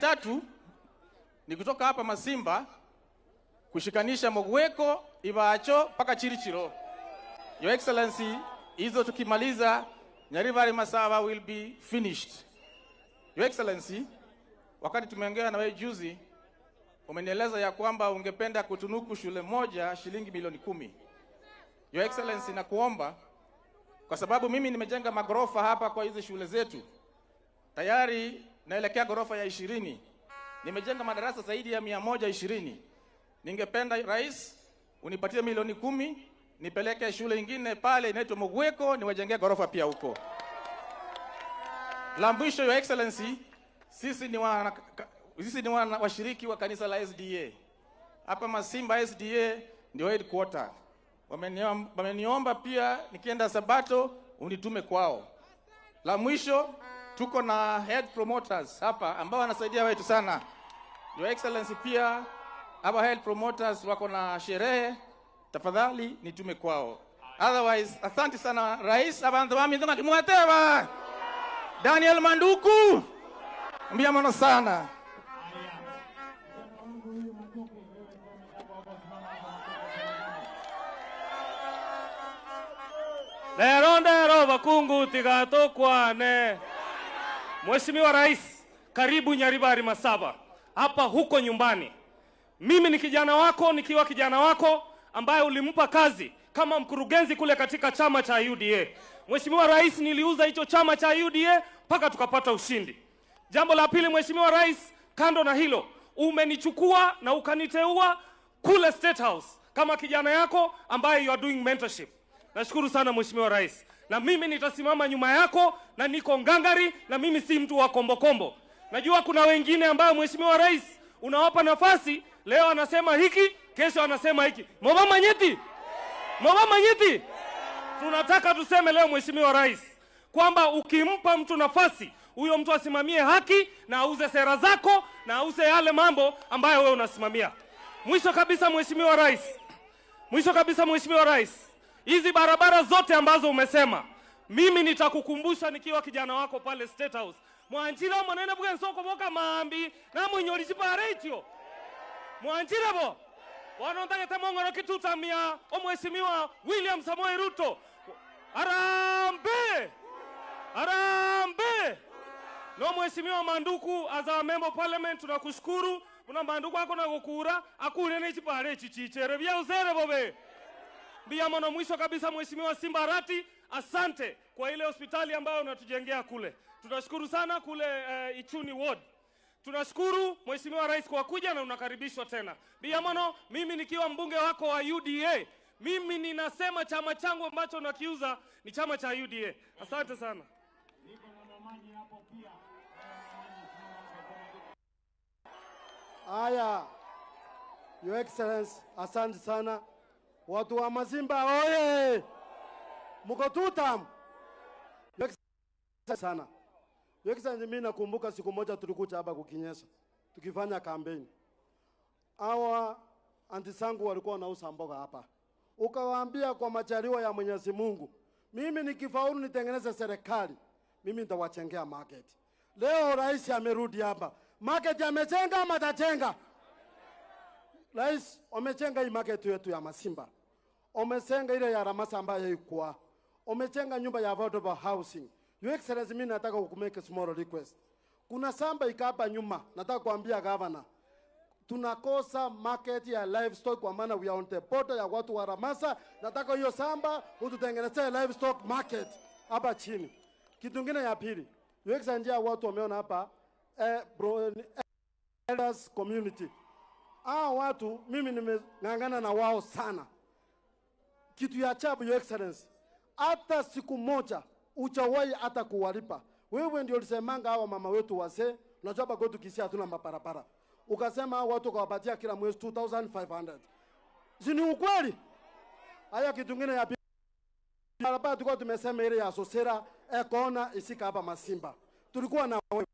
Tatu ni kutoka hapa Masimba kushikanisha Mogweko, Ibacho mpaka Chirichiro. Your Excellency, hizo tukimaliza Nyaribari Masaba will be finished. Your Excellency, wakati tumeongea na wewe juzi umenieleza ya kwamba ungependa kutunuku shule moja shilingi milioni 10. Your Excellency, nakuomba kwa sababu mimi nimejenga magorofa hapa kwa hizi shule zetu, tayari naelekea gorofa ya 20. Nimejenga madarasa zaidi ya 120. Ningependa, Rais, unipatie milioni 10 nipeleke shule ingine pale inaitwa Mogweko niwajengee gorofa pia huko. La mwisho, Your Excellency, sisi ni washiriki wa kanisa la SDA hapa Masimba. SDA ndio headquarter. Wameniomba pia nikienda Sabato unitume kwao. La mwisho, tuko na health promoters hapa ambao wanasaidia wetu sana. Your Excellency, pia hapa health promoters wako na sherehe, tafadhali nitume kwao. Otherwise, asante sana, Rais. Abantu bami kimwateba Daniel Manduku, mbia mono sana. Lero ndero bakungu tigatokwane. Mheshimiwa Rais, karibu Nyaribari Masaba hapa huko nyumbani. Mimi ni kijana wako, nikiwa kijana wako ambaye ulimpa kazi kama mkurugenzi kule katika chama cha UDA. Mheshimiwa Rais, niliuza hicho chama cha UDA mpaka tukapata ushindi. Jambo la pili, Mheshimiwa Rais, kando na hilo, umenichukua na ukaniteua kule State House kama kijana yako ambaye you are doing mentorship. Nashukuru sana, Mheshimiwa Rais, na mimi nitasimama nyuma yako na niko ngangari, na mimi si mtu wa kombokombo. Najua kuna wengine ambayo, Mheshimiwa Rais, unawapa nafasi, leo anasema hiki, kesho anasema hiki. Mobama nyeti, mobama nyeti. Tunataka tuseme leo, Mheshimiwa Rais, kwamba ukimpa mtu nafasi, huyo mtu asimamie haki na auze sera zako na auze yale mambo ambayo wewe unasimamia. Mwisho kabisa, Mheshimiwa Rais, mwisho kabisa, Mheshimiwa Rais, hizi barabara zote ambazo umesema, mimi nitakukumbusha nikiwa kijana wako pale State House. Mwanjira mwanene bwe nsoko boka mambi na munyori chipare icho. Mwanjira bo. Wanontagete mongoro kitutamia omheshimiwa William Samoei Ruto. Harambee! Harambee! No, Mheshimiwa Manduku, as our member of parliament, tunakushukuru. Una Manduku ako na gukura akure ne chipare chichichere bya usere bobe. Mbia mwisho kabisa, Mheshimiwa Simba Arati, asante kwa ile hospitali ambayo unatujengea kule. Tunashukuru sana kule Ichuni Ward. Tunashukuru, Mheshimiwa Rais, kwa kuja na unakaribishwa tena. Biamono, mimi nikiwa mbunge wako wa UDA, mimi ninasema chama changu ambacho nakiuza ni chama cha UDA. Asante sana. Haya, Your Excellency, asante sana. Watu wa Masimba oye! Mko tutam? Your Excellency sana. Your Excellency, mimi nakumbuka siku moja tulikuja hapa kukinyesha tukifanya kampeni. Hawa anti zangu walikuwa wanauza mboga hapa. Ukawaambia kwa majaliwa ya Mwenyezi Mungu, mimi nikifaulu nitengeneze serikali, mimi nitawachengea market. Leo rais amerudi hapa. Market amejenga ama atajenga? Rais, wamejenga hii market yetu ya Masimba. Wamejenga ile ya Ramasa ambayo ilikuwa. Wamejenga nyumba ya affordable housing. Your Excellency, mimi nataka kukumake small request. Kuna samba ikapa nyuma, nataka kuambia governor. Tunakosa market ya livestock kwa maana we are on the border ya watu wa Ramasa. Nataka hiyo samba ututengenezee livestock market hapa chini. Kitu kingine ya pili, Your Excellency, watu wameona hapa bro, elders community. Hao watu mimi nimeng'ang'ana na wao sana. Kitu ya ajabu, Your Excellency, hata siku moja hujawahi hata kuwalipa. Wewe ndio ulisemanga hawa mama wetu wazee, unajua hapa kwetu Kisii hatuna mabarabara. Ukasema hao watu ukawapatia kila mwezi 2500. Si ni ukweli? Haya, kitu kingine ya pili, barabara tulikuwa tumesema ile ya Sosera Ekona isika hapa Masimba. Tulikuwa na wewe.